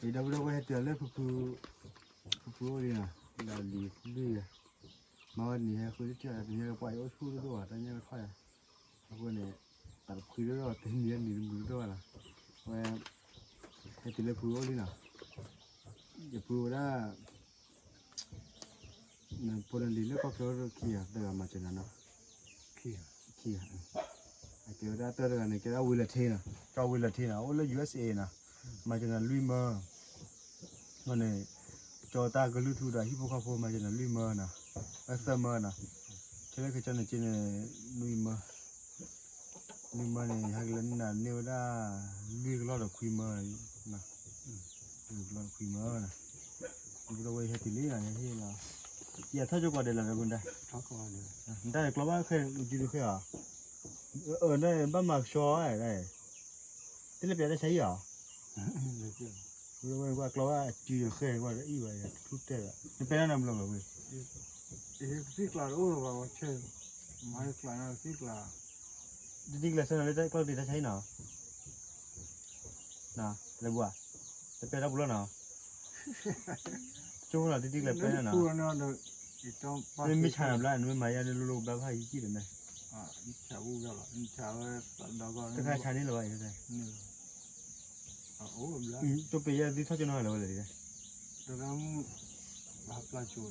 ဒီပုၢ်ဒီဝဲၢ်ဟဲတုၤလၢဖုဖု, ဖုဖုအိၣ်လံနီၤ, ဒီးလံၤလွံၢ်ဂၤ, မၤဝဲန့ၣ်ဟဲဃုတထံၣ်ဒီး တမ့ၢ်ကပှၤအံၤအိၣ်ဆူၣ်တဒိၣ်ဘၣ် တၢ်ညၣ်ကထီၣ်ယၤ, အဃိန့ၣ်, တၢ်တဖှံတဒိၣ် တနံၤအနံၤတမုာ်တဒိၣ်ဘၣ်နီၤ, ဝဲ, ဟဲတုၤလၢဖုအိၣ်လံနီၤ, ယဖုဝဲဒၣ် ဖိဒလံၤလၢကီၢ်ချၢခံဂၤသၢဂၤမၤစၢၤနၤနီၤ, ခံဂၤ, အကဲဝဲဒၣ်တၢ်တဂၤန့ၣ် ကဲဒၣ်ဝ့လထ့နီၤ, ကၠီဝ့လထ့နီၤ အိၣ်လၢ ယူၢ်အ့ၣ်စ့ၣ်နီၤ, မၤစၢၤနၤလွံၢ်မၢ, န့ၣ်, ကၠီတၢ်ကလုၢ်ထူဒီးဟံၣ်ဖိဃီဖိမၤစၢၤနၤလွံၢ်မၢနီၤ, အသၢမၢနီၤ, ခဲလၢာ်ခဲဆ့န့ၣ်က့န့ၣ်, နွံမၢ နွံမၢန့ၣ် ယဟဲက့ၤလၢနၤန့ၢ်ဝဲဒၣ်, လွံၢ်ကလီၢ်ဒီးခွံမၢ, လွံၢ်ကလီၢ်ဒီးခွံမၢ, ဒီပုၢ်ဒီဝဲၢ်ဟဲတုၤလံနီၤ ဟဲဟ့ၣ်လီၤ, ယထီၣ်ကၠိကိးဒဲးလီၤဒီပုၢ်ဒၣ်, နတၢ်န့ၣ်ကျီဘၣ်ခဲအုကံဒုးဃဲအီၤ, အၢ နဘၣ်မၤကဆှီ, တလဲၤပျးတၢ်ဆါဟံၣ်အီၤ ဝဲကွၢ်ကျီဘၣ်အစုယဃဲကွၢ်ဒီးအံၣ်ဘၣ်ယထူၣ်တဲာ်ဘၣ် နပဲာ်နၤဘျီဘၣ်ဝဲ, ကသံၣ်ကျါတအိၣ်လၢၤဘၣ်ဝဲဆဲ, မၤကသံၣ်ကျါ, တံတံကလဲၤဆၢနၤလၢကျီၢ်တံၢ်တၢ်ဆါဟံၣ်နီၤ, လဲၤဘၣ်, တပဲာ်တၢ်ပူၤလီၤနီၤ, ကၠိနီၤ တံတံကလဲၤပဲာ်နၤနီၤ, နမ့ၢ်ဆါနၤဘျီ နမ့ၢ်မၤယါန့ၣ်လိၤလိၤဘျီဖးယံကံၣ်ဒီးန့ၣ်, တခါဆါန့ၣ်လၢၤဘၣ်အံၤ ကၠိပ့ၤယဲၢ်သံထီၣ်ကၠိနီၤလၢၤဝဲလဲၣ်, တဂၤမုၢ်, အပျၢ်ကၠိ,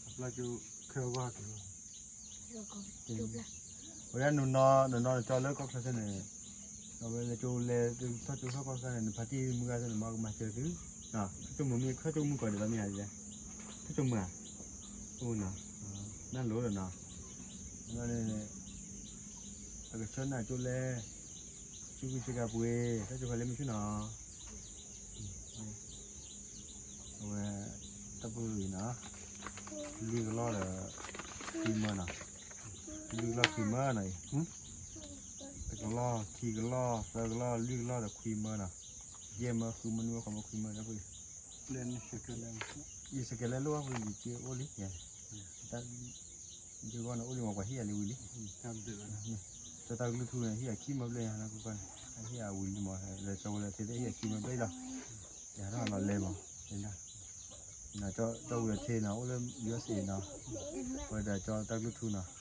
အပျၢ်ကၠိ, ခဲဝါကၠိ, ဝဲဒၣ်နနီၤနကၠီလၢကီၢ်ချၢသ့ၣ်န့ၣ်, အဝဲလဲၤကၠိလဲၤထီၣ်ကၠိထီၣ်ကီၢ်ချၢန့ၣ် နဖါတံၢ်မုၢ်ဂၤသ့ၣ်န့ၣ် မ့ၢ်ကမၤစၢၤသု, ထီၣ်ကၠိမုၢ်မ့ၢ်ထီၣ်ကၠိမုၢ်ကီးဒံးဘၣ်မ့ၢ်ဧါ, ထီၣ်ကၠိမုၢ်ဧါ, အိၣ်နီၤ, နၢ်လိၤဒီးနီၤ, အဝဲန့ၣ် အကဆှၢနၤကၠိလဲၣ်, ဆူဂုၢ်ဆ့ကၤပှ့ၤ တၢ်ကၠိဖးလဲၢ်မုၢ်ဆူၣ်နီၤ, အဝဲ, တၢ်ပူၤအံၤနီၤ, လွံၢ်ကလီၢ်ဒီး, ခွံမၢနီၤ, လွံၢ်ကလီၢ်ခွံမၢနီၤအံၤ, တကလီၢ် ခံကလီၢ် သၢကလီၢ် လွံၢ်ကလီၢ်ဒီးခွံမၢနီၤ, ယဲၢ်မၢ ဃုမၢ နွံမၢ ဃိးမၢ ခွံမၢ တၢ်ပူၤအံၤ, ယစကဲးလဲၣ်လိၣ်ဘၣ်ပူၤ ယက့အိၣ်လံ, တၢ်, ယဂီၢ်န့ၣ်အိၣ်လံမး ပှၤဟ့ၣ်ယၤလံဝံၤလံ, ကၠီတၢ်ကလုၢ်ထူန့ၣ် ဟ့ၣ်ယၤခံမၢဘျဲၣ်ညါ နၢ်ကီၢ်န့ၣ်, ဟ့ၣ်ယၤဝံၤလံမး လဲၤကၠီဝဲလၢသ့ၣ် ဟ့ၣ်ယၤခံမၢဘျဲၣ်လီၤ, ယၤထီၣ်လီၤလဲမး, ကၠီဝံၤလၢထ့နီၤ အိၣ်လၢ ယူၢ်အ့ၣ်စ့ၣ်နီၤ, ဝဲဒီးကၠီတၢ်ကလုၢ်ထူနီၤ,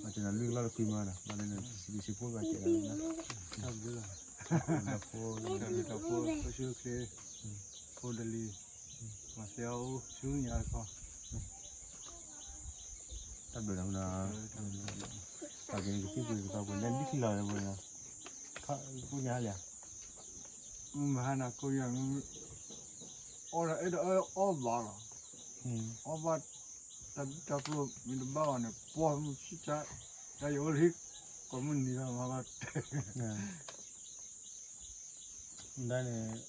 မၤစၢၤနၤလွံၢ်ကလီၢ်တခွံမၢနီၤ ဘၣ်လၢနစံးဘျုးစံးဖှိၣ်ဘၣ်ကဲးလီၤ, ဖိ, ဖိဒလံၤ, မၤစၢၤအအိၣ်ဆူညါတခီ, တၢ်ဘျုးနီၤ, ပှၤက့ၤကသံၣ်ပှ့ၤကသီပှ့ၤ လၢဒ်ထံလီၤဝဲ, ပူညါလံဧါ, မဟါနၤကိးယၤ, အီၣ်ဒီးအဲၣ်ဒိးအီၣ်ဘၣ်လီၤ, အီၣ်ဘၣ်, တၢ်ပျိမ့ၢ်တဘၣ်ဘၣ်န့ၣ် ပှၤမုၢ်ဆံၣ်တၢ်, တၢ်ယအိၣ်လံ, ကိးမုၢ်နံၤလီၤမၤဘၣ် ဒ်န့ၣ်,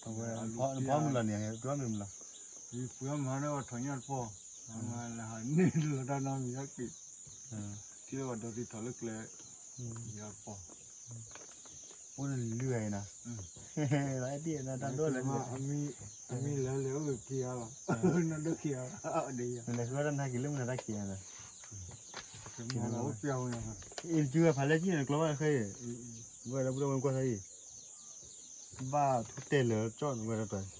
အဝဲ, နဖီမုၢ်လီၤန့ၣ် ပှၤမုၢ်လီၤ, ယပှၤမၤန့ၢ်ဝဲထီၣ်ညၣ်တပီၢ်, မၤလၢဟးန့ၢ်လီၤတၢ်နီတမံၤဟဲက့ၤ, ထံလၢပှၤဒီးသံထီၣ်လၢကျဲ, ယပီၢ် အိၣ်နလွံၢ်ဂၤအံၤနီၤ, တၢ်ဒိၣ်လၢ, အမံၤလၢလဲၤအိၣ်ခံဂၤလီၤ, နီၢ်ဒိၣ်ခံဂၤ, နလဲၤဃုအီၣ်တၢ်နဟဲက့ၤလၢမနုၤတၢ်ခံဂၤနီၤ, အိၣ်ပျၢ်ဝဲ, အံၤနစုဂၤဖးလဲၢ်ကံၣ်န့ၣ် ကျီဘၣ်ခဲအံၤ, ဝဲဒီပုၢ်ဒီဝဲၢ်ကွၢ်သးအံၤ, ဘၣ်ထူၣ်တဲာ်လၢကၠီၣ်နဝဲဒီးတၢ် တက့ၢ်,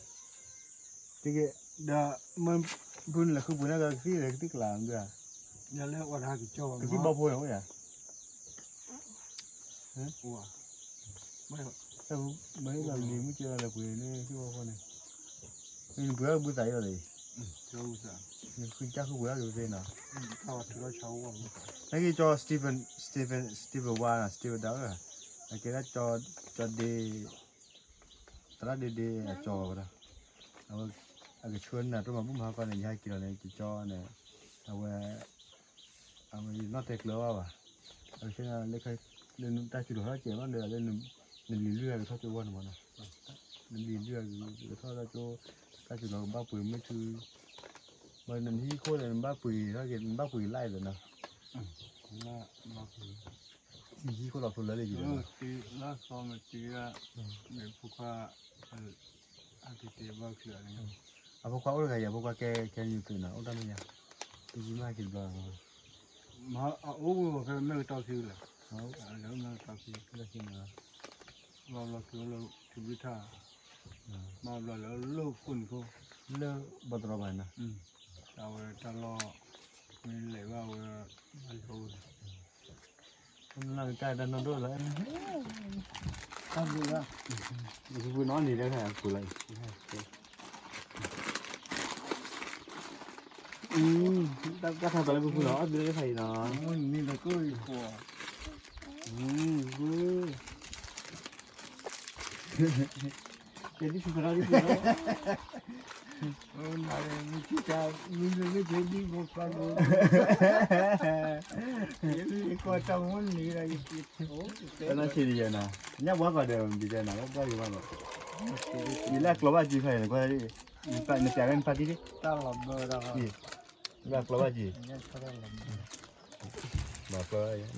ဒီးမ့ၢ်ဖုန့ၣ်လဲၤဃုပှ့ၤန့ၣ်ဒီးကသံၣ်လဲၤကသံၣ်ကျါမ့ၢ်ဧါ, ကသံၣ်ဘီဖိန့ၣ်အိၣ်ဧါ, မ့ၢ်လီၤလံၤမုၢ်ကဲလီၤလဲၤပှ့ၤန့ၣ်ကသံၣ်ဘီဖိန့ၣ်, နပှ့ၤအီၣ်ဘုသးအံၤလီၤ, နဃုကၢ်ဃုပှ့ၤအီၣ်ကသ့နီၤ, နာ်က့ကၠီ Steven, Steven, Steven ဝါနီၤ Steven ဒၣ်ဧၢ, အကဲဒၣ်ကၠီဒ့ သရၣ်ဒ့ဒ့အကၠီဝဲဒၣ်, အဝဲ, အကဆှၢနၤတမၤဘူၣ်မၤဟါကီန့ၣ် ယဟဲက့ၤလီၤန့ၣ် ကၠီန့ၣ်, အဝဲ, အဝဲယနီၣ်တဲကျၢၤဘၣ်ဘၣ်, အကဆှၢနၤလၢ, လၢတၢ်စူၤထီၣ်ထီၣ်ကဲးဘၣ်ဒီးလၢ, နလံၤလွံၢ်ဂၤကထီၣ်ကၠိဝဲန့ၣ်မးနီၤ, နလံၤလွံၢ်ဂၤကထီၣ်ကၠိ, တၢ်စူၤလီၤကဘၣ်ပှ့ၤမုၢ်ထူ, ဘၣ်နဟံၣ်ခိၣ်ဒီးနဘၣ်ပှ့ၤထီၣ်က့ၤ နဘၣ်ပှ့ၤလၢအံၤဒီးနီၤ နဟံၣ်ခိၣ်လီၤဖျိလၢလၢယံၤဒီး, လၢသီမတံၤ, မ့ၢ်ဖိခွါ, အက့ၤက့ၤဘၣ်ချံး, အဖိခွါအိၣ်တဂၤအံၤ အဖိခွါကဲ, ကဲနုာ်သုးနီၤ အိၣ်တၢ်မ့ၢ်ညါ, တယံာ်မးဟဲက့ၤတဘျီ, မ့ၢ်အအိၣ်ဝဲဖဲမဲၢ်ကတီၢ်ခံလဲၣ်, လဲၤမဲၢ်ကတီၢ်ခံ, လီၤလီၤခံအိၣ်လၢ ဘုထၣ်, မၤဘျီလၢလၢၢ်ခိၣ်န့ၣ်ခိၣ်, လၢဘီတရီဘၣ်နၤ, အဝဲတၢ်လီၢ်, မ့ၢ်လဲၤဘၣ်ဝဲ, အလီၢ်, နကတၢ်တၢ်နီၢ်ဒိၣ်လီၤ, တၢ်ဘျုးလီၤ, ဖုဖုနီၤန့ၣ်လၢခါအခိၣ်လီၤ, တၢ်ထါသးလၢဖုဖုနီၤ အီၣ်ဘျုးလၢခါအံၤနီၤ, မုၢ်နံၤလၢကိၣ်အံၤဃိး, ကဲဒ်ဖုဖုနီၤဒ်ဖုဖုနီၤ, မုၢ်နံၤလၢမုၢ်ဆ့ၣ်, မုၢ်လၢမုၢ်ဆ့ၣ်ဒ်ဖိဖးလိၤ, ယမ့ၢ်ကွၢ်တၢ်မုၢ်နံၤဒီးယက့ၤ, တၢ်နီၢ်ဆံးတယဲၢ်နီၤ, ညၣ်ဘှါကီးဒီးမ့ၢ်တဲနၤ ဘၣ်ဘၣ်ဂ့ၤဘၣ်လီၤ, ယလၢအကျိဘၣ်ကံဖဲအံၤန့ၣ်, နပျးလၢနဖးတံၢ်, လၢအကျိဘၣ်ကံ, ညၣ်ဆီ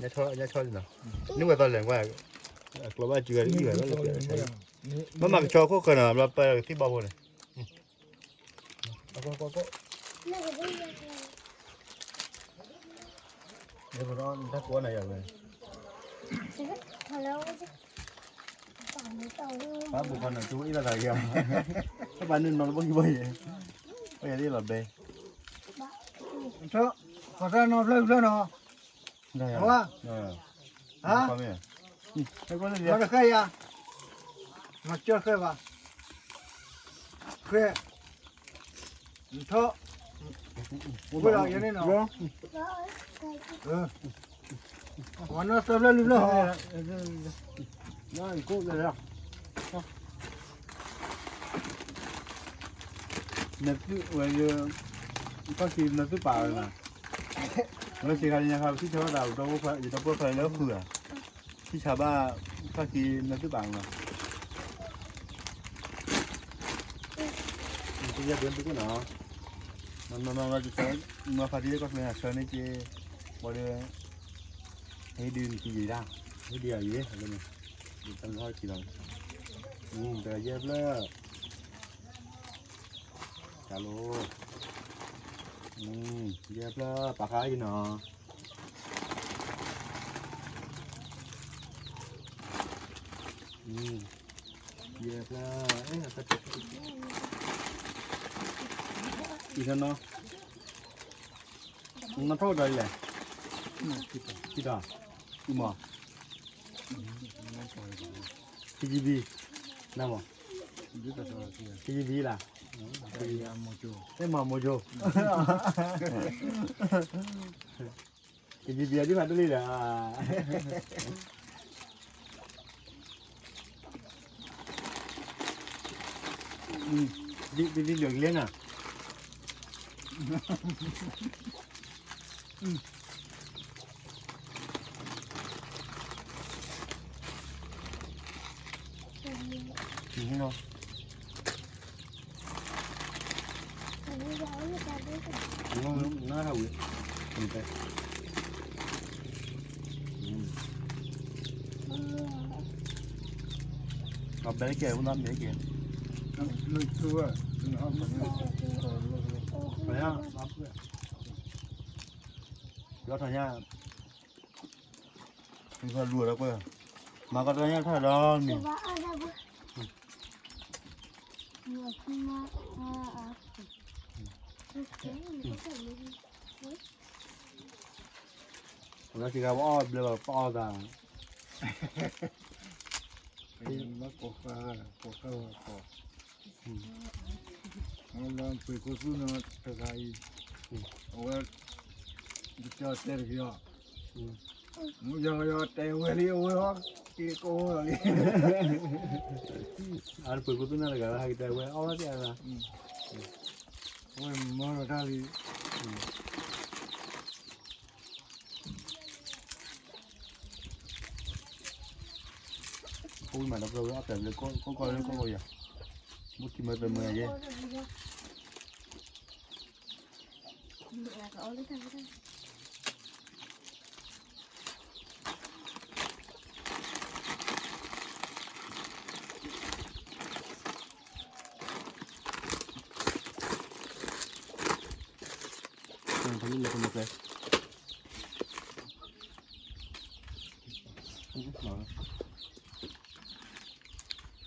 လီၤ, ညၣ်ဆီလီၤနီၤ, နဝဲသီလဲၣ်ကွၢ်, အကျိဘၣ်ကံဂၤတအံၣ်ဘၣ်လီၤ, ဘၣ်မၤကဆှီခိၣ်ဃၢၤနီၤ ဘျီပၢကသံၣ်ဘီဖိန့ၣ်, တၢ်ကိးနၤယၤဝဲ, ပၢ်ဘူးခီနီၤ ကၠိအ့ၣ်လိာ်သးယၤ, ပၢ်ပၢ်န့ၣ်နီၤလၢဘီၣ်ယံၤဘီၣ်ယဲ, ပၢ်ယၤသ့ၣ်လီၤဘဲ, ထီၣ်, ခီၣ်တၢ်နီၤဖျၢၣ်ဖျၢၣ်နီၤ, ဟါ, ဟါ, တဃဲယၤ, မၤကၠီဃဲဘၣ်, ဃဲ နထီၣ်, ဝဲလီၤယဲန့ၣ်နီၤ, ဝဲနီၢ်သၢဖျၢၣ်လွံၢ်ဖျၢၣ်ဟီ, နသုဝဲ, ဖီၣ်ခံနသုပာ်ဝဲနီၤ, လၢစ့ခါလၢညါခါ ပထံၣ်ဆါဘၣ်သး ယဒီပုၢ်ခွါလၢဃုဧါ, ထံၣ်ဆါဘၣ်, ဖီၣ်ခံနသုပာ်ဝဲနီၤ, တယဲၢ်ဒၢသုကအိၣ်နီၤ, နီၤနီၤနီၤ မၤဖးတံၢ်လၢကီၢ်ချၢန့ၣ်ဆၢန့ၢ်က့ၤ, ဘၣ်ဒီး, ဟ့ၣ်ဒုးနကယံာ်ဒၣ်, ဟ့ၣ်ဒုးအယံာ်, တၢ်လီၢ်ခံလီၤ, တယဲၢ်ဖျၢၣ်, တၢ်လီၢ်, ယဲၢ်ဖျၢၣ်ပာ်ဃာ်အံၤနီၤ, ယဲၢ်ဖျၢၣ်, အံၤနီၤနီၤ, နထီၣ်ဒီးလဲၣ်, ခံတီၤ, အံၤမး, ခံကဘံ, နမး, ခံကဘံလၢ်, အဲမးမိၢ်ကၠိ, ကဘံဘံအဒံးဘၣ်တလံဒီး ဒ်ဒ်ဒ်လၢကလဲၤနၤ, နထဝံ, အဘဲကဲ, အိၣ်သးဘဲကဲ, လၢထူဝဲ, လၢထူဝဲ, လၢထူဝဲ, လၢထူဝဲ, မၤကတၢၢ်ညါထီၣ်ဒီးန့ၣ်, လၢစ့ခါပအီၣ်ဘျဲဘၣ်ပအီၣ်သး, ကိးဃၢ, ကိးဃၢ, ပှ့ၤခိၣ်သူၣ်နီၤတဂၤအံၤ, အဝဲ, ယတဲတဲတဂ့ၤအီၤ, မုၢ်ယီၤယီၤတဲဝဲလံအဝဲအီၣ်, က့ၤကိးလီၤလံ, အပှ့ၤခိၣ်သူၣ်နီၤတဂၤလၢဟဲက့ၤတဲဝဲအီၣ်ဘၣ်တဲအါ, အဝဲမၢလီၤတၢ်လံ အဝဲမၤတၢ်ပျီဝဲအီၣ်တၢ်ဘျုးကိးကိးလၢကိးကိးယၤ, မုၢ်ခံမၢတမၢယဲ, ဖဲန့ၣ်လၢကမၢဖဲ လီ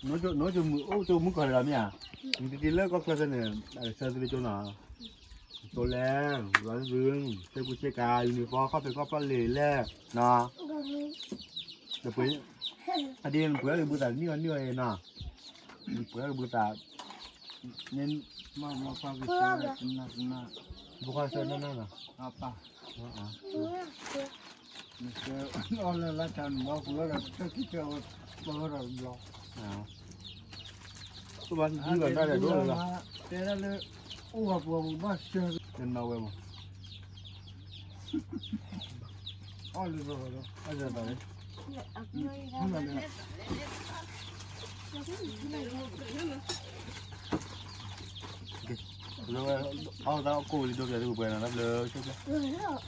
ၤ နအိၣ်ကၠိမုၣ်ကီၢ်လၢၤမ့ၢ်ဧါ, နတတ့လၢကီၢ်ချၢသ့န့ၣ်, အကဆၢသုလၢကၠိနီၤ, ကၠိလဲၣ်, လီၤသု, ဆ့ကူဆ့ကၤ uniform ခီၣ်ဖံးခီၣ်ဖီၣ်လံာ်လဲၣ်, န, အဒ်နပှဲၤလၢဘုသးနံၣ်အီၤနံၣ်အီၤအံၤနီၤ, နပှဲၤလၢဘုသး, န့ၣ်, ဘုခွါဆၢနၢ်နၢ်နီၤ, အပၢ်, နဆၢအီၤလၢလၢတၢ်နဘီပှၤဒီးတၢ်ခံကၢဝဲပၢဒီးဘျီ, ဘၣ်ဒုးဘၣ်တၢ်ဒီးဒိၣ်လီၤ, တဲဒၣ်လၢ, အိၣ်ဝဲပှၤပူၤဘၣ်ဆၢ, နမၤဝဲမး, အီၣ်လၢဘျီဒီး, အီၣ်လၢဘျီ, လၢအီၣ်တၢ်အီၣ်ကိၣ်လံဒိၣ်ပျဲၢ်လၢပှဲၤနၤလၢဖျၢၣ်,